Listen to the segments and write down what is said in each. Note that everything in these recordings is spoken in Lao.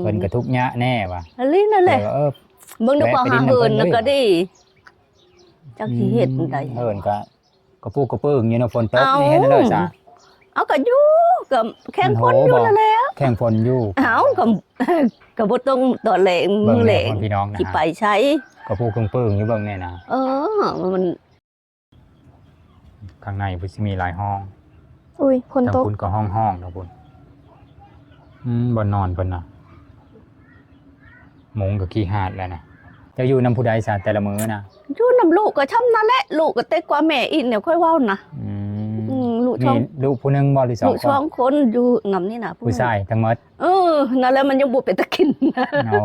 พิ่ນກໍທຸກຍາກແດ່ວ່າ ອັນນີ້ນັ້ນແຫຼະ ເອີ ເບິ່ງດູ ແວະໄປດິນນຳເພິ່ນເລີຍ ກໍດີ ຈັກຊິເຮັດຈັ່ງໃດ ເຮືອນກໍ ກະປຸກກະປຶ້ງຢູ່ເນາະ ຝົນຕົກນີ້ ເຮັດແນວໃດຊະ ເອົາ ກະຢູ່ ກະແຂ່ງຝົນຢູ່ນັ້ນແຫຼະ ແຂ່ງຝົນຢູ່ ເອົາ ກະ ກະບໍ່ຕ້ອງຕອນແລງ ມື້ແລງ ພີ່ນ້ອງນະ ຊິໄປໃສ ກະປຸກກະປຶ້ງຢູ່ ເບິ່ງແດ່ນະ ເອີ ມັນ ຂ້າງໃນພຸ້ນຊິມີຫຼາຍຫ້ອງ ອຸ້ຍ ຝົນຕົກ ທາງພຸ້ນກໍຫ້ອງໆ ທາງພຸ້ນ ອືມ ບ່ອນນອນເພິ່ນນະ ມຸງກໍຂີ້ຫາດແລ້ວນະ ເຈົ້າຢູ່ນຳຜູ້ໃດຊະແຕ່ລະມື້ນະ ຢູ່ນຳລູກກໍຊ່ຳນັ້ນແຫຼະ ລູກກໍເຕັກກວ່າແມ່ອີກ ແນວຂ້ອຍເວົ້ານະ ອືມ ອືມ ລູກ ມີລູກຜູ້ໜຶ່ງບໍ່ ຫຼືສອງຄົນ ລູກສອງຄົນ ຢູ່ນຳນີ້ນະ ຜູ້ຊາຍທັງໝົດ ເອີ ນັ້ນແຫຼະ ມັນຍັງບໍ່ເປັນຕາກິນ ອໍ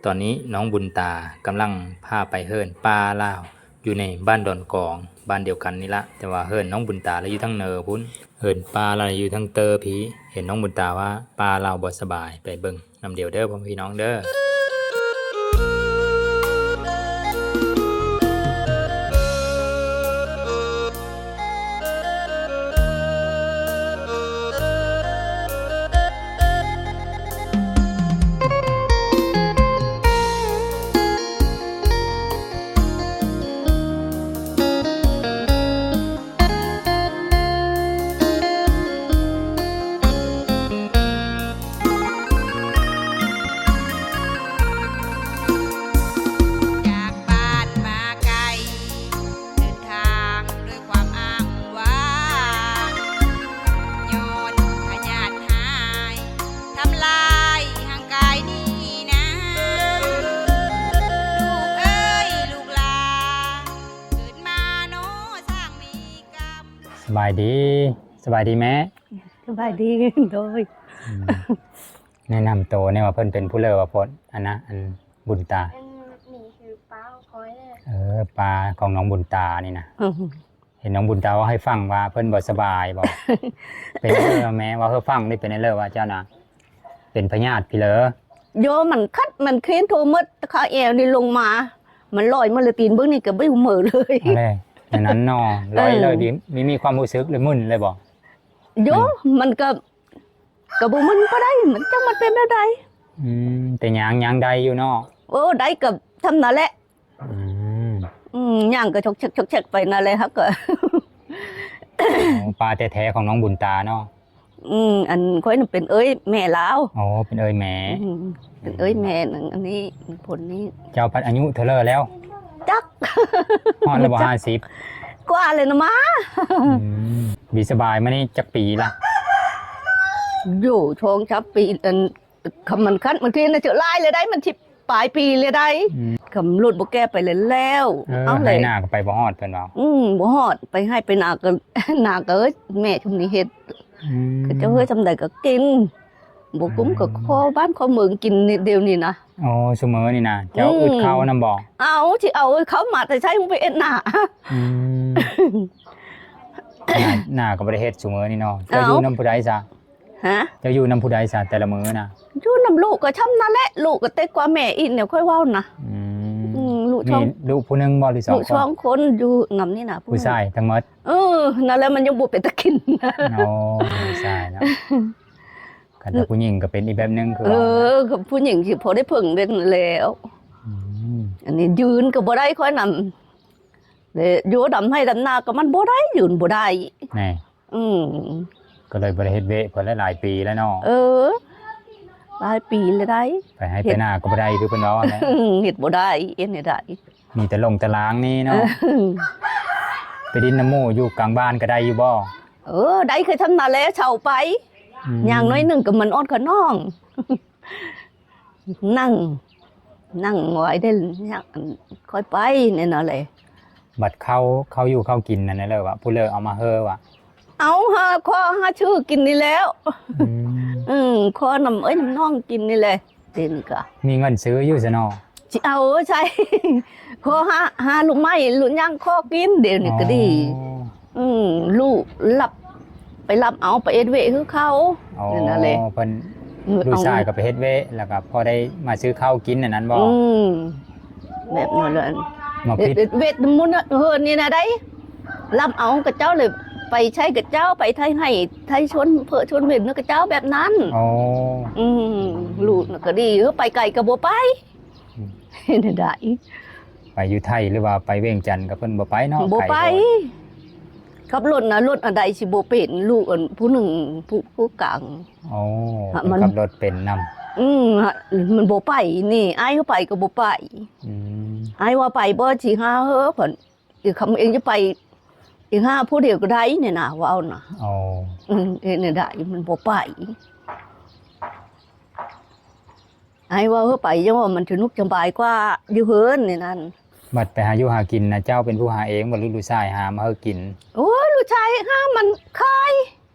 ຕອນນີ້ນ້ອງບຸນຕາກຳລັງພາໄປເຮືອນປ້າລາວ ຢູ່ໃນບ້ານດອນກອງ ບ້ານດຽວກັນນີ້ລະ ແຕ່ວ່າເຮືອນນ້ອງບຸນຕາລະຢູ່ທາງເໜືອພຸ້ນ ເຮືອນປ້າລາວຢູ່ທາງເຕີພີ້ ເຫັນນ້ອງບຸນຕາວ່າປ້າລາວບໍ່ສະບາຍ ໄປເບິ່ງນຳດຽວເດີ ພໍ່ແມ່ພີ່ນ້ອງເດີ. ຈາກບ້ານມາໄກ ເດີນທາງດ້ວຍຄວາມອ້າງວ້າງ ຍ້ອນພະຍາດຮ້າຍ ທຳລາຍຮ່າງກາຍນີ້ນາ ລູກເອີຍລູກຫຼານ ເກີດມາເນາະຊ່າງມີກຳ. ສະບາຍດີ ສະບາຍດີແມ່ ສະບາຍດີ ໂດຍ ອືມ ແນະນຳໂຕແນ່ວ່າເພິ່ນເປັນຜູ້ເລີວ່າ ພວກອັນນະ ອັນບຸນຕາ ອັນນີ້ຄືປ້າຂ້ອຍ ເອີ ປ້າຂອງນ້ອງບຸນຕານີ້ນະ ອືມ ເຫັນນ້ອງບຸນຕາເວົ້າໃຫ້ຟັງວ່າເພິ່ນບໍ່ສະບາຍບໍ່ ເປັນຈັ່ງໃດແມ່ ເວົ້າໃຫ້ຟັງນີ້ ເປັນຈັ່ງໃດວ່າເຈົ້ານະ ເປັນພະຍາດພີ້ເລີ ໂຍ ມັນຄັດມັນເຄນໂທໝົດ ຂາແອວນີ້ລົງມາ ມັນລອຍໝົດເລີຍ ຕີນເບິ່ງນີ້ກໍບໍ່ເໝີເລີຍ ອັນນັ້ນເນາະ ລອຍເລີຍ ເອີ ມີ ມີຄວາມຮູ້ສຶກເລີຍ ມຶນເລີຍບໍ່ ໂຍ ມັນ ມັນກໍ ກໍບໍ່ມຶນປານໃດ ມັນຈັກມັນເປັນແນວໃດ ອືມ ແຕ່ຍ່າງ ຍ່າງໄດ້ຢູ່ເນາະ ໂອ້ ໄດ້ກໍຊ່ຳນັ້ນແຫຼະ ອືມ ອືມ ຍ່າງກໍຊອກແຊກ ຊອກແຊກໄປນັ້ນແຫຼະ ເຮົາກໍ ອໍ ປ້າແທ້ໆຂອງນ້ອງບຸນຕາເນາະ ອືມ ອັນຂ້ອຍນັ້ນເປັນເອື້ອຍແມ່ລາວ ອໍ ເປັນເອື້ອຍແມ່ ອືມ ເປັນເອື້ອຍແມ່ນາງອັນນີ້ ຄົນນີ້ ເຈົ້າພັດອາຍຸເທົ່າໃດແລ້ວ ຈັກ ຮອດແລ້ວບໍ່ ຫ້າສິບ ກວ່າແລ້ວນະມາ ອືມ ບໍ່ສະບາຍມານີ້ຈັກປີລະ ໂຍ ສອງສາມປີ ອັນ ຄັນມັນຄັນ ບາງທີນະ ເຈີຫຼາຍແລ້ວໄດ໋ ມັນສິບປາຍປີແລ້ວໄດ໋ ອືມ ຄັນລົດບໍ່ແກ່ໄປແລ້ວ ເອີ ເອົາແລ້ວ ໄຮ່ນາກໍໄປບໍ່ຮອດເພິ່ນວ່າ ອືມ ບໍ່ຮອດ ໄປໄຮ່ໄປນາກໍ ນາກໍ ເອີຍ ແມ່ຊຸມນີ້ເຮັດ ອືມ ເຂົາເຈົ້າເຮີ້ຊ່ຳໃດກໍກິນ ບໍ່ກຸ້ມກໍ ອືມ ຂໍບ້ານຂໍເມືອງກິນດຽວນີ້ນະ ອໍ ຊຸມື້ນີ້ນະ ເຈົ້າ ອືມ ອຶດເຂົ້ານຳບໍ່ ເອົາ ຊິເອົາເຂົ້າມາແຕ່ໃສ ໄປເຮັດນາ ອືມ ນາ ນາກໍບໍ່ໄດ້ເຮັດຊຸມື້ນີ້ເນາະ ເຈົ້າ ເອົ້າ ຢູ່ນຳຜູ້ໃດຊະ ຮະ ເຈົ້າຢູ່ນຳຜູ້ໃດຊະແຕ່ລະມື້ນະ ຢູ່ນຳລູກກໍຊ່ຳນັ້ນແຫຼະ ລູກກໍເຕັກກວ່າແມ່ອີກ ແນວຂ້ອຍເວົ້ານະ ອືມ ອືມ ລູກ ມີສອງ ລູກຜູ້ໜຶ່ງບໍ່ ຫຼືສອງຄົນ ລູກສອງຄົນ ຢູ່ນຳນີ້ນະ ຜູ້ຊາຍທັງໝົດ ເອີ ນັ້ນແຫຼະ ມັນຍັງບໍ່ເປັນຕາກິນ ອໍ ຜູ້ຊາຍເນາະ ຄັນວ່າຜູ້ຍິງກໍເປັນອີກແບບໜຶ່ງ ຄື ເອີ ວ່າ ກໍຜູ້ຍິງຊິພໍໄດ້ເພິ່ງໄດ້ແລ້ວ ອືມ ອັນນີ້ຢືນກໍບໍ່ໄດ້ ຂ້ອຍນຳ ແລະ ຢູ່ດຳໄຮ່ດຳນາກໍມັນບໍ່ໄດ້ ຢືນບໍ່ໄດ້ ແນ່ ອືມ ກໍເລີຍບໍ່ໄດ້ເຮັດວຽກເພິ່ນຫຼາຍປີແລ້ວເນາະ ເອີ ຫຼາຍປີແລ້ວໄດ໋ ໄປໄຮ່ໄປນາກໍບໍ່ໄດ້ ຄືເພິ່ນເວົ້າຫັ້ນແຫຼະ ເຮັດບໍ່ໄດ້ ເຮັດແນວໃດ ມີແຕ່ລົງຕາລາງນີ້ເນາະ ເອີ ໄປດິນນຳໝູ່ຢູ່ກາງບ້ານກໍໄດ້ຢູ່ບໍ່ ເອີ ໄດ້ຄືຊ່ຳນັ້ນແຫຼະ ເຊົ້າໄປ ອືມ ຍ່າງໜ້ອຍໜຶ່ງກໍມັນອອດຂະໜອງ ນັ່ງ ນັ່ງໄວ້ເດ້ ຍັງຄ່ອຍໄປແນ່ນະແຫຼະ ບັດເຂົ້າ ເຂົ້າຢູ່ເຂົ້າກິນນັ້ນແຫຼະວ່າ ຜູ້ເລີເອົາມາເຮີວ່າ ເອົາ ຫາຂໍຫາຊື້ກິນນີ້ແຫຼະ ອືມ ອືມ ຂໍນຳເອື້ອຍນຳນ້ອງກິນນີ້ແຫຼະ ດຽວນີ້ກະ ມີເງິນຊື້ຢູ່ຊະເນາະ ຊິເອົາໃສ ຂໍຫາ ຫາລູກໄມ້ລູກຫຍັງຂໍກິນ ດຽວນີ້ກະດີ ອໍ ອືມ ລູກລັບ ໄປລັບເອົາໄປເຮັດວຽກຄືເຂົາ ອໍ ນັ້ນແຫຼະ ເພິ່ນ ເອີ ລູກຊາຍກໍໄປເຮັດວຽກ ແລ້ວກໍພໍໄດ້ມາຊື້ເຂົ້າກິນ ອັນນັ້ນບໍ່ ອືມ ແບບນັ້ນແຫຼະ ມາຜິດ ເຮັດວຽກນຳໝູ່ເຮືອນນີ້ນະໄດ໋ ລັບເອົາຂະເຈົ້າເລີຍ ໄປ ໄປໃຊ້ກັບເຈົ້າ ໄປໄຖໄຮ່ໄຖສວນເພີ້ສວນເວັນນຳເຂົາເຈົ້າແບບນັ້ນ. ອໍ ອືມ ລູກນະກໍດີ ເອີ ໄປໄກກໍບໍ່ໄປ. ອືມ ເຮັດແນວໃດ? ໄປຢູ່ໄທ ຫຼືວ່າໄປວຽງຈັນກໍເພິ່ນບໍ່ໄປເນາະ ບໍ່ໄປ. ໄກໂພດ. ຂັບລົດນະ ລົດອັນໃດຊິບໍ່ເປັນ ລູກອັນຜູ້ໜຶ່ງ ຜູ້ ຜູ້ກາງ. ອໍ ຫາ ມັນຂັບລົດເປັນນຳ. ອືມ ມັນບໍ່ໄປນີ້ ອ້າຍເຂົາໄປກໍບໍ່ໄປ. ອືມ ອ້າຍວ່າໄປບໍ່ ຊິຫາເຮີ ເພິ່ນ ອີກຄຳເອງຈະໄປ ອີກຫາຜູ້ດຽວກໍໄດ້ນີ້ນະ ເວົ້ານະ. ອໍ ອືມ ເຮັດແນວໃດ ມັນບໍ່ໄປ. ອ້າຍວ່າ ເອີ ໄປ ຍັງວ່າມັນສະໜຸກສະບາຍກວ່າຢູ່ເຮືອນນີ້ນັ້ນ. ບັດໄປຫາຢູ່ຫາກິນນະ ເຈົ້າເປັນຜູ້ຫາເອງບໍ່ ຫຼືລູກຊາຍຫາມາໃຫ້ກິນ? ໂອ້ຍ ລູກຊາຍຫາມັນຂາຍ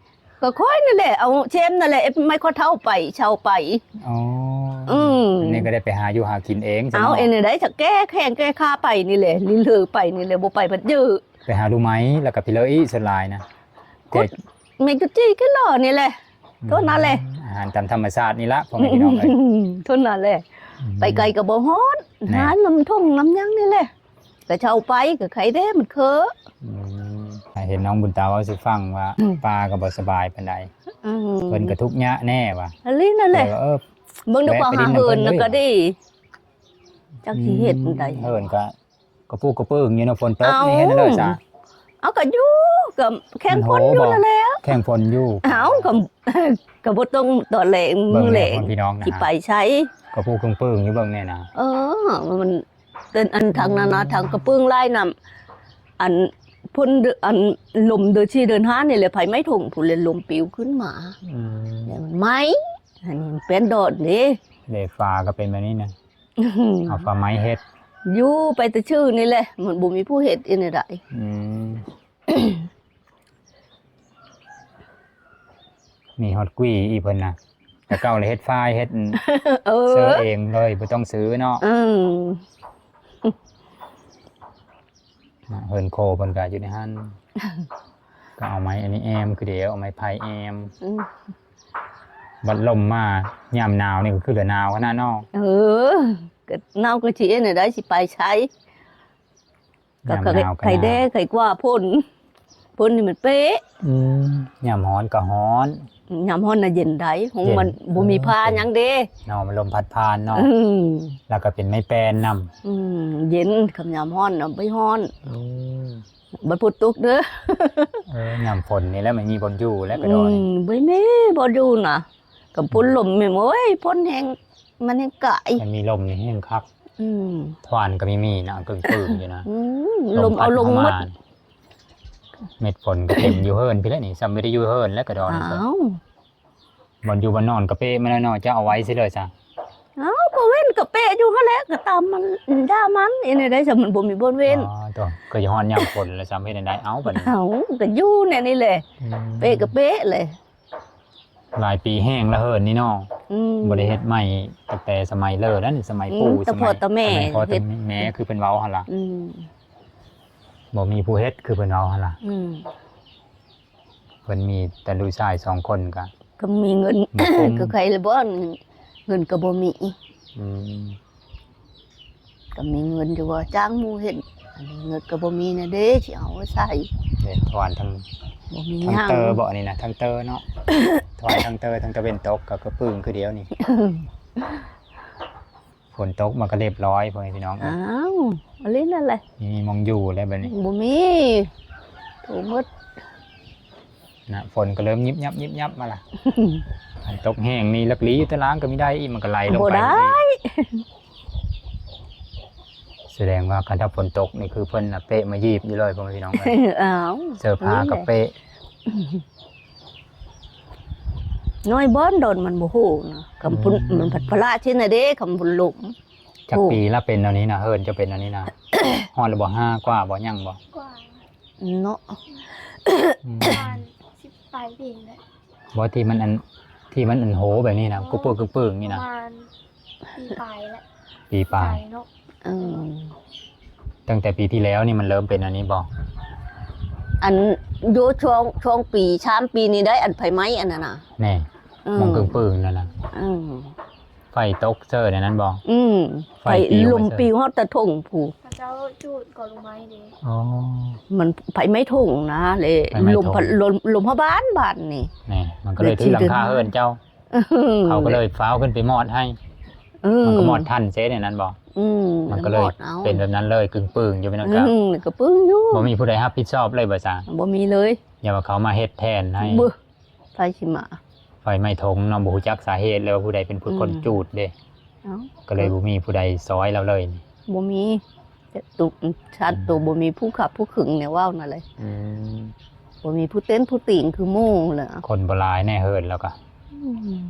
ກໍຂ້ອຍນີ້ແຫຼະ ເອົາເຊມນັ້ນແຫຼະ ໄມ້ຂໍ້ເຖົ້າໄປ ເຊົ່າໄປ. ອໍ ອືມ ອັນນີ້ກໍໄດ້ໄປຫາຢູ່ຫາກິນເອງຊັ້ນເນາະ. ເອົາ ເຮັດແນວໃດ ຈະແກ້ແຂ້ງແກ້ຂາໄປນີ້ແຫຼະ ລີເລີໄປນີ້ແຫຼະ ບໍ່ໄປພັດເຢີ. ໄປຫາລູກໄມ້ ແລ້ວກໍພີ່ເລີອີກສ່ວນຫຼາຍນະ ແຕ່ ແມ່ນກໍຈີ່ກິນລໍນີ້ແຫຼະ. ອືມ ເທົ່ານັ້ນແຫຼະ ອາຫານຕາມທຳມະຊາດນີ້ລະ ພໍ່ແມ່ພີ່ນ້ອງເອີຍ. ເທົ່ານັ້ນແຫຼະ. ອືມ ໄປໄກກໍບໍ່ຮອດ ແນ່ ຫານ້ຳທົ່ງນ້ຳຫຍັງນີ້ແຫຼະ ກໍເຊົ່າໄປ ກໍໄຄແດ່ມັນເຄີ. ອືມ ເຫັນນ້ອງບຸນຕາເວົ້າສູ່ຟັງວ່າ ອືມ ປ້າກໍບໍ່ສະບາຍປານໃດ. ອືມ ເພິ່ນກໍທຸກຍາກແນ່ວ່າ. ອັນນີ້ນັ້ນແຫຼະ ເອີ ເບິ່ງດູ ແວະໄປດິນນຳເພິ່ນ ເພິ່ນກໍດີ ຈັກຊິເຮັດໃດ. ອືມ ເພິ່ນກໍ ກະປຸກກະປຶ້ງຢູ່ເນາະ ຝົນຕົກນີ້ເຮັດແນວໃດຊະ? ເອົາ ກະຢູ່ ກະແຂ່ງຝົນຢູ່ນັ້ນແຫຼະ ແຂ່ງຝົນຢູ່. ເອົາ ກະ ກະບໍ່ຕົກຕອນແລງ ມື້ແລງ ພີ່ນ້ອງນະ ຊິໄປໃສ? ກະປຸກກະປຶ້ງຢູ່ເບິ່ງແນ່ນະ. ເອີ ມັນເປັນອັນທາງນັ້ນນະ ທາງກະປຶ້ງຫຼາຍນຳ ອັນຝົນ ອັນລົມເດືອນສີ່ເດືອນຫ້ານີ້ແຫຼະ ໄຟໄໝ້ທົ່ງພຸ້ນແຫຼະ ລົມປິວຂຶ້ນມາ. ອືມ ແລ້ວມັນໄໝ້ ອັນນີ້ເປັນດອນເດ້ ເດ ຟ້າກະເປັນແບບນີ້ນະ. ເອົາຜ້າໄໝເຮັດ ຢູ່ໄປແຕ່ຊື່ນີ້ແຫຼະ ມັນບໍ່ມີຜູ້ເຮັດ ເຮັດແນວໃດ. ອືມ ມີຮອດກຸ້ຍອີກເພິ່ນນະ ແຕ່ເກົ່າລະເຮັດຝ້າຍ ເຮັດ ເອີ ເສື້ອເອງເລີຍ ບໍ່ຕ້ອງຊື້ເນາະ. ອືມ ນະ ເຮືອນໂຄເພິ່ນກະຢູ່ໃນຫັ້ນ ກະເອົາໄມ້ອັນນີ້ແອ້ມຄືດຽວ ເອົາໄມ້ໄຜ່ແອ້ມ. ອືມ ບັດລົມມາຍາມໜາວນີ້ກໍຄືລະໜາວຂະໜາດເນາະ. ເອີ ກໍໜາວກໍຊິເຮັດແນວໃດ ຊິໄປໃສ? ຍາມໜາວກໍໜາວ ໄຄແດ່ ໄຄກວ່າຝົນ ຝົນນີ້ມັນເປະ. ອືມ ຍາມຮ້ອນກໍຮ້ອນ ຍາມຮ້ອນນະເຢັນໃດ ຂອງມັນບໍ່ມີຜ້າຫຍັງເດ້ເນາະ ມັນລົມພັດຜ່ານເນາະ. ອືມ ແລ້ວກໍເປັນໄມ້ແປ້ນນຳ. ອືມ ເຢັນ ຄັນຍາມຮ້ອນນະບໍ່ຮ້ອນ. ອືມ ບັດຝົນຕົກເດີ. ເອີ ຍາມຝົນນີ້ແຫຼະມັນມີບ່ອນຢູ່ແຫຼະກະດອນ. ອືມ ບໍ່ມີບ່ອນຢູ່ນະ ກະຝົນລົມແມ່ນ ໂອ້ຍ ຝົນແຮງ ມັນແຮງກາຍ ມັນມີລົມນີ້ແຮງຄັກ. ອືມ ທວານກໍມີມີນະ ກຶ້ງປຶ້ງຢູ່ນະ. ອືມ ລົມເອົາລົງໝົດ ເມັດຝົນກໍເຕັມຢູ່ເຮືອນພີ້ແຫຼະນີ້ ຊ່ຳບໍ່ໄດ້ຢູ່ເຮືອນແລ້ວກະດອນ. ອ້າວ ບ່ອນຢູ່ບ່ອນນອນກະເປະມາແລ້ວເນາະ ຈະເອົາໄວ້ໃສເລີຍຊະ? ເອົາ ກະເວັ້ນກະເປະຢູ່ຫັ້ນແຫຼະ ກະຕາມມັນ ດາມັນ ເຮັດແນວໃດຊະ ມັນບໍ່ມີບ່ອນເວັ້ນ. ອໍ ໂຕ ກະຊິຮອດຍາມຝົນແລ້ວຊະ ເຮັດແນວໃດ? ເອົາ ບັດນີ້ ເອົາ ກະຢູ່ແນວນີ້ແຫຼະ. ອືມ ເປະກະເປະແຫຼະ. ຫຼາຍປີແຮງລະເຮືອນນີ້ເນາະ. ອືມ ບໍ່ໄດ້ເຮັດໃໝ່ຕັ້ງແຕ່ສະໄໝເລີແລ້ວນີ້ ສະໄໝປູ່ ອືມ ສະໄໝ ຕະພໍ່ຕະແມ່ ສະໄໝພໍ່ຕະແມ່ ຄືເພິ່ນເວົ້າຫັ້ນລະ. ອືມ ບໍ່ມີຜູ້ເຮັດຄືເພິ່ນເວົ້າຫັ້ນລະ. ອືມ ເພິ່ນມີແຕ່ລູກຊາຍສອງຄົນກະ ກໍມີເງິນ ບໍ່ກຸ້ມ ກໍໃຄລະບໍ່ ເງິນກໍບໍ່ມີ. ອືມ ກໍມີເງິນຢູ່ວ່າຈ້າງໝູ່ເຮັດ ອັນນີ້ເງິນກໍບໍ່ມີນະເດ້ ຊິເອົາໃສ? ເດ້ ທວານທັງ ບໍ່ມີ ທັງເຕີບໍ່ ອັນນີ້ນະ ທັງເຕີເນາະ ທວານທັງເຕີ ທັງຕາເວັນຕົກ ກໍກະປຶ້ງຄືດຽວນີ້. ຝົນຕົກມາກໍລຽບຮ້ອຍ ພໍ່ແມ່ພີ່ນ້ອງ. ອ້າວ ອັນນີ້ນັ້ນແຫຼະ ມີໝ່ອງຢູ່ແລ້ວບັດນີ້ ບໍ່ມີ ໂຕໝົດ. ນະ ຝົນກໍເລີ່ມຍິບຍັບຍິບຍັບມາລະ. ຄັນຕົກແຮງນີ້ ລັກຫຼີຢູ່ຕາລາງກໍມີໄດ້ອີກ ມັນກໍໄຫຼລົງໄປອີກ. ບໍ່ໄດ້ ສະແດງວ່າຄັນຖ້າຝົນຕົກນີ້ ຄືເພິ່ນນະເປະມາຢີບຢູ່ເລີຍ ພໍ່ແມ່ພີ່ນ້ອງເອີຍ. ອ້າວ ເສື້ອຜ້າກໍເປະ. ນ້ອຍບ່ອນດອນມັນບໍ່ໂຫນະ ຄຳພຸ້ນ ອືມ ມັນພັດພະລາຊິນະເດ້ ຄຳພຸ້ນລົມ. ຈັກປີລະເປັນແນວນີ້ນະ ເຮືອນຈະເປັນແນວນີ້ນະ? ຮອດລະບໍ່ ຫ້າກວ່າບໍ່ ຍັງບໍ່? ກວ່າ ເນາະ ອືມ ປະມານສິບປາຍປີແລ້ວ. ບໍ່ ທີ່ມັນອັນ ທີ່ມັນອັນໂຫແບບນີ້ນະ ອໍ ກຶກປຶ້ງ ກຶກປຶ້ງນີ້ນະ ປະມານປີປາຍແລ້ວ. ປີປາຍ ປີປາຍເນາະ. ເອີ ຕັ້ງແຕ່ປີທີ່ແລ້ວນີ້ມັນເລີ່ມເປັນອັນນີ້ບໍ່? ອັນຢູ່ຊ່ວງ ຊ່ວງປີ ສາມປີນີ້ໄດ້ ອັນໄຟໄໝ້ອັນນັ້ນນະ. ແນ່ ເອີ ໝ່ອງກຶກປຶ້ງນັ້ນນະ. ເອີ ໄຟ ຟຕົກເຊີແນວນັ້ນບໍ່? ອືມ ໄຟ ໄຟ ປິວ ລົມ ມາເຊີ ປິວຮອດຕາຖົງພຸ້ນ. ເຂົາເຈົ້າຈູດກໍລົງໄມ້ເດ້. ອໍ ມັນໄຟໄໝ້ຖົງນະ ແລະ ໄຟໄໝ້ຖົງ ລົມພັດ ລົມ ລົມພະບານບາດນີ້ ນີ້ ມັນກໍເລີຍຖືກຫຼັງຄາເຮືອນເຈົ້າ. ເຂົາກໍເລີຍຟ້າວຂຶ້ນໄປມອດໃຫ້. ເອີ ມັນກໍມອດທັນເຊແນວນັ້ນບໍ່? ອືມ ມັນກໍເລີຍເປັນແບບນັ້ນເລີຍ ກຶ່ງປຶງຢູ່ພີ່ນ້ອງ. ອືມ ກໍປຶງຢູ່ ບໍ່ມີຜູ້ໃດຮັບຜິດຊອບເລີຍບໍ່ຊະ? ບໍ່ມີເລີຍ. ຢ່າວ່າເຂົາມາເຮັດແທນໃຫ້ ບໍ່ ໃຜຊິມາ? ໄຟໄໝ້ຖົງເນາະ ບໍ່ຮູ້ຈັກສາເຫດເລີຍວ່າຜູ້ໃດເປັນຜູ້ ອືມ ຄົນຈູດເດ້. ເອົ້າ ກໍເລີຍບໍ່ມີຜູ້ໃດຊ່ອຍລາວເລີຍ. ບໍ່ມີ ແຕ່ຕຸ ຊາດໂຕ ອືມ ບໍ່ມີຜູ້ຂັບຜູ້ຂຶງແນວເວົ້ານັ້ນແຫຼະ. ອືມ ບໍ່ມີຜູ້ເຕັ້ນຜູ້ຕີງຄືໝູ່ແຫຼະ. ຄົນບໍ່ຫຼາຍແນ່ເຮືອນລາວກະ ອືມ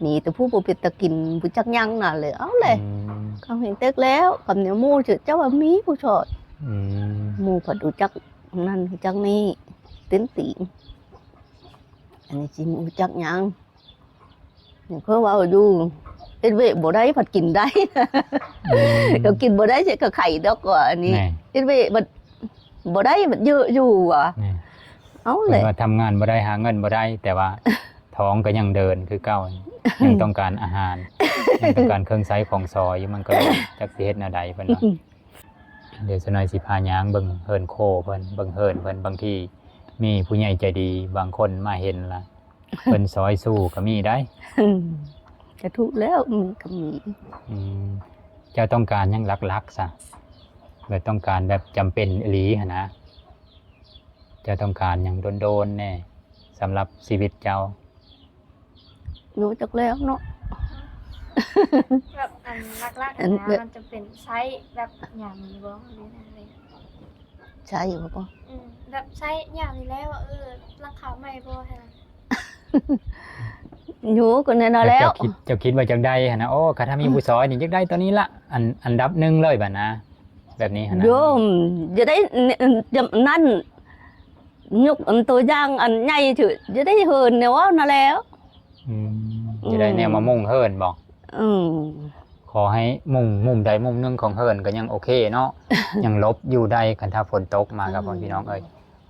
ມີແຕ່ຜູ້ບໍ່ເປັນຕາກິນ ບໍ່ຈັກຫຍັງນັ້ນແຫຼະ. ເອົາແຫຼະ ອືມ ຄຳເຫັນແຕກແລ້ວ ຄຳແນວໝູ່ ເຈົ້າວ່າມີຜູ້ຊ່ອຍ. ອືມ ໝູ່ພັດຮູ້ຈັກນັ້ນຮູ້ຈັກນີ້ ເຕັ້ນຕີງ. ອັນນີ້ຊິຮູ້ຈັກຫຍັງ? ເຂົາເວົ້າຢູ່ ເຮັດວຽກບໍ່ໄດ້ພັດກິນໄດ້. ອືມ ເຂົາກິນບໍ່ໄດ້ ເສຍກະໄຂດອກວ່າ ອັນນີ້ ແມ່ນ ເຮັດວຽກບັດບໍ່ໄດ້ ບັດເຍອະຢູ່ວ່າ. ແມ່ນ ເອົາແຫຼະ ເພິ່ນວ່າທຳງານບໍ່ໄດ້ ຫາເງິນບໍ່ໄດ້ ແຕ່ວ່າທ້ອງກໍຍັງເດີນຄືເກົ່າ ຍັງຕ້ອງການອາຫານ ຍັງຕ້ອງການເຄື່ອງໃຊ້ຂອງສອຍຢູ່. ມັນກໍເລີຍຈັກຊິເຮັດແນວໃດ ເພິ່ນວ່າ. ດຽວສະໜ້ອຍຊິພາຍ່າງເບິ່ງເຮືອນໂຄເພິ່ນ ເບິ່ງເຮືອນເພິ່ນ. ບາງທີມີຜູ້ໃຫຍ່ໃຈດີບາງຄົນມາເຫັນລະ ເພິ່ນຊ່ອຍສູ້ກໍມີໄດ໋. ອືມ ກະຖືກແລ້ວ ມີກໍມີ. ອືມ ເຈົ້າຕ້ອງການຫຍັງຫຼັກໆຊະ? ແບບຕ້ອງການແບບຈຳເປັນອີ່ຫຼີຫັ້ນນະ ເຈົ້າຕ້ອງການຫຍັງໂດນໆແດ່ສຳລັບຊີວິດເຈົ້າ? ຮູ້ຈັກແລ້ວເນາະ ແບບອັນຫຼັກໆ ອັນ ນະ ແບບ ມັນຈະເປັນໃຊ້ແບບຍາມນີ້ບໍ່ ຫຼືແນວໃດ? ໃຊ້ບໍ່? ອືມ ແບບໃຊ້ຍາມນີ້ແລ້ວ ເອີ ຫຼັງຄາໃໝ່ບໍ່ຫັ້ນນະ? ຢູ່ກໍແນວນັ້ນແລ້ວ. ເຈົ້າຄິດ ເຈົ້າຄິດວ່າຢາກໄດ້ຫັ້ນນະ? ໂອ້ ຄັນຖ້າມີຜູ້ຊ່ອຍນີ້ຢາກໄດ້ຕອນນີ້ລະ ອັນ ອັນດັບໜຶ່ງເລີຍບາດນະ ແບບນີ້ຫັ້ນນະ. ໂຍມ ຢາກໄດ້ ນັ້ນ ຍົກອັນຕົວຢ່າງອັນໃຫຍ່ເຖິ ຈະໄດ້ເຮືອນແນວເວົ້ານັ້ນແຫຼ້ວ. ອືມ ຈະໄດ້ແນວມາມຸງເຮືອນບໍ? ອືມ ຂໍໃຫ້ມຸງມຸມໃດມຸມໜຶ່ງຂອງເຮືອນກໍຍັງໂອເຄເນາະ ຍັງຫຼົບຢູ່ໄດ້. ຄັນຖ້າຝົນຕົກມາກໍ ອືມ ພໍ່ແມ່ພີ່ນ້ອງເອີຍ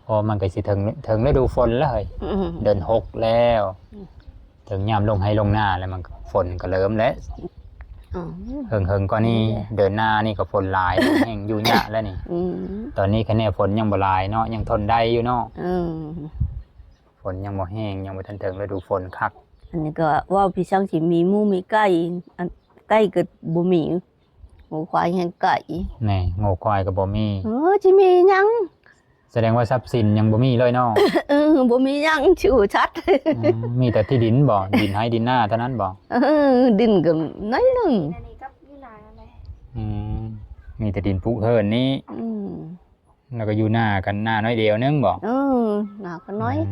ເພາະມັນກໍຊິເຖິງ ເຖິງລະດູຝົນແລ້ວເຮີ້ຍ. ອືມ ເດືອນຫົກແລ້ວ ອືມ ເຖິງຍາມລົງໄຮ່ລົງນາແລ້ວ ມັນ ຝົນກໍເລີ່ມແລ້ວ. ອືມ ເຫິງໆກວ່ານີ້ ເດືອນໜ້ານີ້ກໍຝົນຫຼາຍແຮງ ຢູ່ຍາກແລ້ວນີ້. ອືມ ຕອນນີ້ຄະແນນຝົນຍັງບໍ່ຫຼາຍເນາະ ຍັງທົນໄດ້ຢູ່ເນາະ. ອືມ ຝົນຍັງບໍ່ແຮງ ຍັງບໍ່ທັນເຖິງລະດູຝົນຄັກ. ອັນນີ້ກໍເວົ້າພີ່ຊ່າງຊິມີໝູມີໄກ່ ອັນ ໄກ່ກໍບໍ່ມີ ງົວຄວາຍແຮງໄກ່. ແນ່ ງົວຄວາຍກໍບໍ່ມີ. ເອີ ຊິມີຫຍັງ? ສະແດງວ່າຊັບສິນຍັງບໍ່ມີເລີຍເນາະ. ເອີ ບໍ່ມີຫຍັງ ຊິອຸຊັດ. ອືມ ມີແຕ່ທີ່ດິນບໍ? ດິນໄຮ່ດິນນາເທົ່ານັ້ນບໍ? ເອີ ດິນກໍໜ້ອຍໜຶ່ງ. ອັນນີ້ກັບຢູ່ນານັ້ນແຫຼະ. ອືມ ມີແຕ່ດິນປູກເຮືອນນີ້. ອືມ ແລ້ວກໍຢູ່ໜ້າກັນ ໜ້າໜ້ອຍດຽວໜຶ່ງບໍ? ເອີ ໜ້າກໍໜ້ອຍ. ອື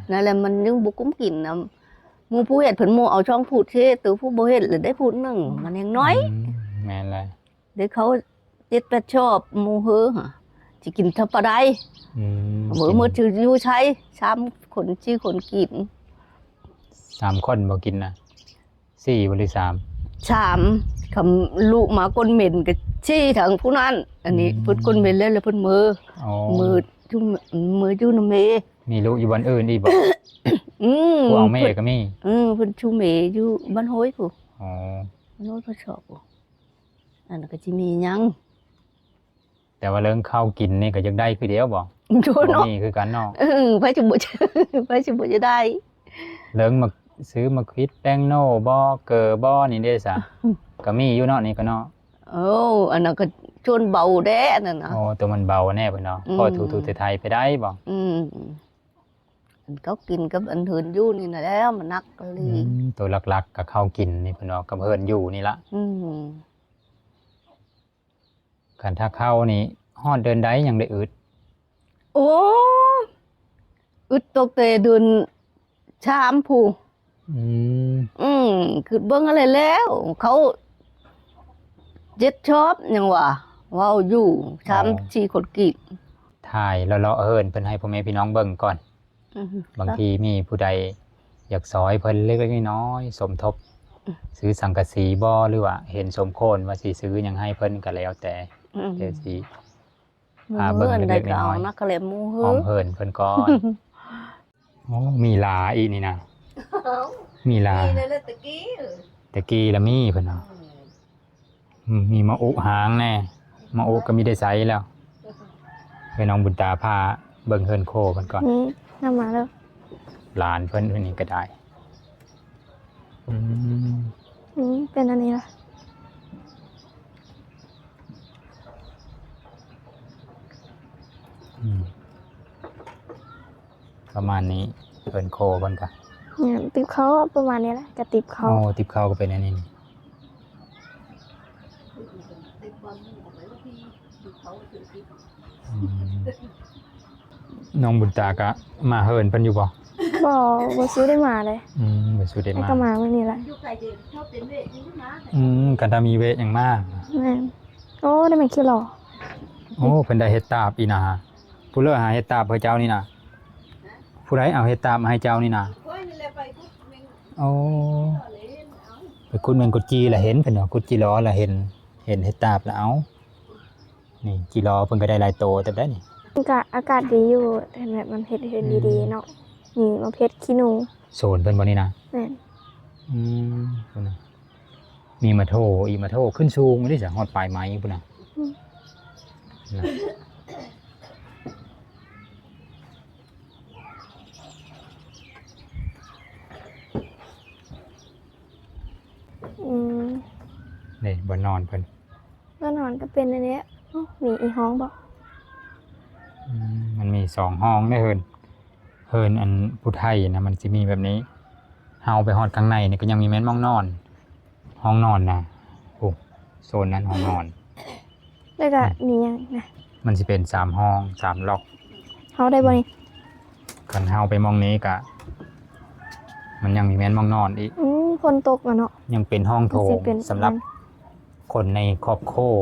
ມ ນັ້ນແຫຼະ ມັນຍັງບໍ່ກຸ້ມກິນນຳ. ໝູ່ຜູ້ເຮັດເພິ່ນໝູ່ເອົາຊ່ອງພູດເຮັດ ໂຕຜູ້ບໍ່ເຮັດລະໄດ້ພູດໜຶ່ງ ມັນຍັງໜ້ອຍ. ອືມ ແມ່ນແຫຼະ ໄດ້ເຂົ້າເຈັດແປດຊອບ ໝູ່ເຮີຫາ ຊິກິນເທົ່າປານໃດ? ອືມ ມື້ ມື້ຊິຢູ່ໃສ ສາມຄົນສີ່ຄົນກິນ. ສາມຄົນບໍ່ກິນນະ? ສີ່ບໍ່ ຫຼືສາມ? ສາມ ຄຳລູກມາກົ້ນເໝັນກໍຊີ້ທາງຜູ້ນັ້ນ. ອັນນີ້ ອືມ ເພິ່ນກົ້ນເໝັນແລ້ວ ແລ້ວເພິ່ນເມີ. ອໍ ເມີຈຸ ເມີຢູ່ນຳເມ. ມີລູກຢູ່ບ່ອນອື່ນອີກບໍ? ອືມ ຜູ້ເອົາເມກໍມີ. ເອີ ເພິ່ນຊູເມຢູ່ບ້ານໂຮຍພຸ້ນ. ອໍ ບ້ານໂຮຍພະຊອກພຸ້ນ. ອັນນັ້ນກໍຊິມີຫຍັງ? ແຕ່ວ່າເລື່ອງເຂົ້າກິນນີ້ກໍຢາກໄດ້ຄືດຽວບໍ? ໂດຍເນາະ ມີຄືກັນເນາະ. ເອີ ໃຜຊິບໍ່ ໃຜຊິບໍ່ຢາກໄດ້? ເລື່ອງໝາກ ຊື້ໝາກຂວິດແຕງໂນບໍ ເກີບໍ ນີ້ເດ້ສະ? ກໍມີຢູ່ເນາະ ນີ້ກໍເນາະ. ໂອ້ ອັນນັ້ນກໍຊົນເບົາແດ່ ອັນນັ້ນນະ. ໂອ້ ໂຕມັນເບົາແນ່ເພິ່ນເນາະ. ອືມ ພໍຖູໆໄຖໄປໄດ້ບໍ? ອືມ ອັນເຂົ້າກິນກັບອັນເຮືອນຢູ່ນີ້ນະແຫຼະ ມັນໜັກອີ່ຫຼີ. ອືມ ໂຕຫຼັກໆກໍເຂົ້າກິນນີ້ເພິ່ນເວົ້າ ກັບເຮືອນຢູ່ນີ້ລະ. ອືມ ຄັນຖ້າເຂົ້ານີ້ຮອດເດືອນໃດຍັງໄດ້ອຶດ? ໂອ້ ອຶດຕົກແຕ່ເດືອນສາມພຸ້ນ. ອືມ ອືມ ຄິດເບິ່ງຫັ້ນແຫຼະ ແລ້ວເຂົ້າເຈັດຊອບ ຍັງວ່າເວົ້າຢູ່ ສາມສີ່ຄົນກີບ. ຖ່າຍເລາະໆເຮືອນເພິ່ນໃຫ້ພໍ່ແມ່ພີ່ນ້ອງເບິ່ງກ່ອນ. ອືມ ບາງທີມີຜູ້ໃດຢາກຊ່ອຍເພິ່ນເລັກໆນ້ອຍໆ ສົມທົບ ອືມ ຊື້ສັງກະສີບໍ ຫຼືວ່າເຫັນສົມຄວນວ່າຊິຊື້ຫຍັງໃຫ້ເພິ່ນກໍແລ້ວແຕ່. ອືມ ແຕ່ຊິພາເບິ່ງເລັກໆນ້ອຍໆ ເຮືອນໃດກໍເອົານະ ກໍແລ້ວໝູ່ເຮືອນ ອ້ອມເຮືອນເພິ່ນກ່ອນ. ໂອ້ ມີລາອີກນີ້ນະ. ມີລາ ມີແລ້ວແຫຼະ ແຕ່ກີ້ ແ ຕະກີ້ລະມີເພິ່ນວ່າ ອືມ ມີມະອຸຫາງແດ່ ມະອຸກໍມີໄດ້ໃຊ້ແລ້ວ. ເອີ ນ້ອງບຸນຕາພາເບິ່ງເຮືອນໂຄເພິ່ນກ່ອນ. ນີ້ ນຳມາເດີ ຫຼານເພິ່ນ ອັນນີ້ກໍໄດ້. ອືມ ນີ້ເປັນອັນນີ້ລະ. ອືມ ປະມານນີ້ ເພິ່ນໂຄເພິ່ນກະ ແມ່ນ ຕິບເຂົ້າປະມານນີ້ແຫຼະ ກະຕິບເຂົ້າ. ໂອ້ ຕິບເຂົ້າກໍເປັນອັນນີ້. ອືມ ນ້ອງບຸນຕາກະມາເຮືອນເພິ່ນຢູ່ບໍ່? ບໍ່ ບໍ່ສູ້ໄດ້ມາເລີຍ. ອືມ ບໍ່ສູ້ໄດ້ມາ ກໍມາມື້ນີ້ລະ. ອືມ ຄັນຖ້າມີເວະຫຍັງມາ. ແມ່ນ. ໂອ້ ໄດ້ແມ່ນຂີ້ຫຼໍ. ໂອ້ ເພິ່ນໄດ້ເຫັດຕາບອີ່ນາ. ຜູ້ເລີຫາເຫັດຕາບໃຫ້ເຈົ້ານີ້ນະ? ຜູ້ໃດເອົາເຫັດຕາບມາໃຫ້ເຈົ້ານີ້ນະ? ໂອ້ ໄປຂຸດແມງກຸດຈີລະເຫັນ ເພິ່ນວ່າ ຂຸດຈີຫຼໍລະເຫັນ ເຫັນເຫັດຕາບລະເອົາ. ນີ້ຈີຫຼໍເພິ່ນກໍໄດ້ຫຼາຍໂຕເຕີບໄດ໋ນີ້. ມັນກະອາກາດດີຢູ່ ເຫັນແບບມັນເຮັດ ເຮັດດີໆເນາະ. ອືມ ມີໝາກເຜັດ ຂີ້ໜູ. ໂຊນເພິ່ນບໍ່ນີ້ນະ? ແມ່ນ. ອືມ ພຸ້ນນະ ມີໝາກໂທອີກ ໝາກໂທຂຶ້ນສູງເດ້ ຮອດປາຍໄມ້ພຸ້ນນະ. ອືມ ນະ. ອືມ ນີ້ບ່ອນນອນເພິ່ນ. ບ່ອນນອນກໍເປັນອັນນີ້. ໂອ້ ມີອີກຫ້ອງບໍ່? ອືມ ມັນມີສອງຫ້ອງເດ້ເຮືອນ. ເຮືອນອັນຜູ້ໄທນະ ມັນຊິມີແບບນີ້. ເຮົາໄປຮອດຂ້າງໃນນີ້ກໍຍັງມີແມ່ນໝ່ອງນອນ. ຫ້ອງນອນນະ ໂອ້ ໂຊນນັ້ນຫ້ອງນອນ. ແລ້ວກໍ ອືມ ມີຫຍັງນະ? ມັນຊິເປັນສາມຫ້ອງ ສາມລັອກ. ເຮົາໄດ້ບໍ່ນີ້? ອືມ ຄັນເຮົາໄປໝ່ອງນີ້ກະ ມັນຍັງມີແມ່ນໝ່ອງນອນອີກ. ອືມ ຝົນຕົກແລ້ວເນາະ. ຍັງເປັນຫ້ອງໂຖງ ມັນຊິເປັນ ສຳລັບ ອືມ ຄົນໃນຄອບຄົວ.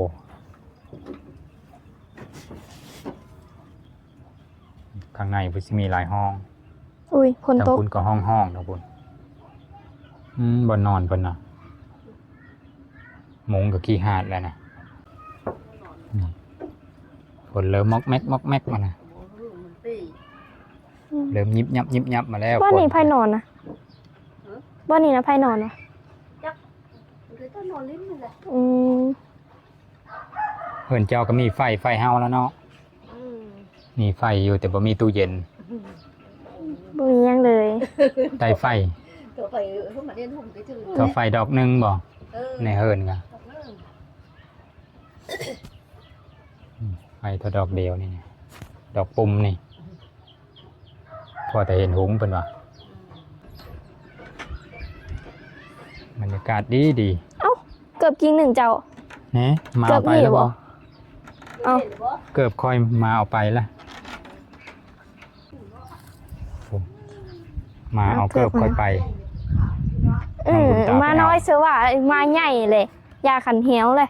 ຂ້າງໃນພຸ້ນຊິມີຫຼາຍຫ້ອງ. ອຸ້ຍ ຝົນຕົກ. ທາງພຸ້ນກໍຫ້ອງໆ ທາງພຸ້ນ. ອືມ ບ່ອນນອນເພິ່ນນະ. ມຸງກໍຂີ້ຫາດແລ້ວນະ. ອືມ ຝົນເລີ່ມມອກແມັກ ມອກແມັກມານະ. ອືມ ເລີ່ມຍິບຍັບ ຍິບຍັບມາແລ້ວ. ບ່ອນນີ້ໃຜນອນນະ? ຮະ? ບ່ອນນີ້ນະໃຜນອນວະ? ຈັກ ເພິ່ນກໍນອນຫຼິ້ນນັ້ນແຫຼະ. ອືມ ເຮືອນເຈົ້າກໍມີໄຟ ໄຟເຮົາລະເນາະ. ອືມ ມີໄຟຢູ່ ແຕ່ບໍ່ມີຕູ້ເຢັນ. ບໍ່ມີຫຍັງເລີຍ. ໄດ້ໄຟ ເຂົ້າໄຟ ເອີ ເຂົ້າມາເຮັດຫຸ້ມໄປຖື ເຂົ້າໄຟດອກໜຶ່ງບໍ່? ເອີ ໃນເຮືອນກະ ດອກໜຶ່ງ. ອືມ ໄຟເທົ່າດອກດຽວນີ້ ດອກປຸ່ມນີ້. ພໍແຕ່ເຫັນຫຸງເພິ່ນວ່າ. ບັນຍາກາດດີໆ. ເອົ້າ ເກີບກິ້ງໜຶ່ງເຈົ້າ. ແນ່ ໝາເອົາໄປແລ້ວບໍ່? ເອົ້າ ເກີບຂ້ອຍໝາເອົາໄປລະ. ໝາເອົາເກີບຂ້ອຍໄປ. ເອີ ໝານ້ອຍເຊື່ອວ່າໝາໃຫຍ່ເລີຍ ຢາກຂັນແຮວເລີຍ.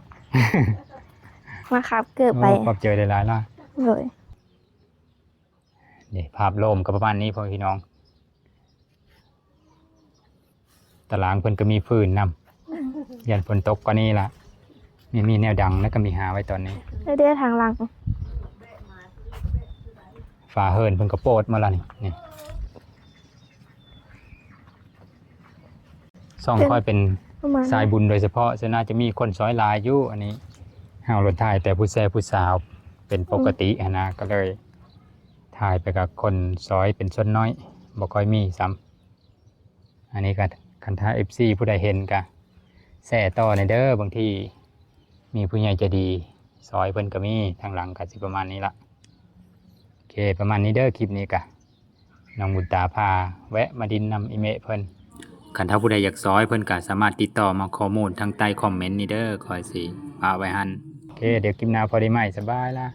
ມາຄາບເກີບໄປ. ໂອ້ ຂອບໃຈຫຼາຍໆລະ. ໂດຍ. ນີ້ພາບລວມກໍປະມານນີ້ພໍ່ແມ່ພີ່ນ້ອງ. ຕາລາງເພິ່ນກໍມີຟືນນຳ ຢ້ານຝົນຕົກກວ່ານີ້ລະ. ມີ ມີແນວດັງ ແລ້ວກໍມີຫາໄວ້ຕອນນີ້. ເດ້ ທາງຫຼັງ ຝາເຮືອນເພິ່ນກໍໂປດໝົດລະນີ້ ນີ້ ຊ່ອງຂ້ອຍເປັນ ປະມານ ສາຍບຸນໂດຍສະເພາະ ສ່ວນຫຼາຍຈະມີຄົນຊອຍຫຼາຍຢູ່. ອັນນີ້ເຮົາລົດຖ່າຍແຕ່ຜູ້ແຊຜູ້ສາວເປັນປົກກະຕິ ອືມ ຫັ້ນນະ ກໍເລີຍຖ່າຍໄປກັບຄົນຊອຍເປັນສ່ວນໜ້ອຍ ບໍ່ຄ່ອຍມີຊ້ຳ. ອັນນີ້ກໍຄັນຖ້າເອັຟຊີຜູ້ໃດເຫັນກໍແຊຕໍ່ແດ່ເດີ ບາງທີມີຜູ້ໃຫຍ່ໃຈດີຊ່ອຍເພິ່ນກໍມີ. ທາງຫຼັງກໍຊິປະມານນີ້ລະ. ໂອເຄ ປະມານນີ້ເດີ ຄລິບນີ້ກະ ນ້ອງບຸນຕາພາແວະມາດິນນຳອີເມະເພິ່ນ. ຄັນຖ້າຜູ້ໃດຢາກຊ່ອຍເພິ່ນກໍສາມາດຕິດຕໍ່ມາຂໍ້ມູນທາງໃຕ້ຄອມເມັນນີ້ເດີ ຂ້ອຍຊິປະໄວ້ຫັ້ນ. ໂອເຄ ດຽວຄລິບໜ້າພໍໄດ້ໃໝ່ ສະບາຍລະ.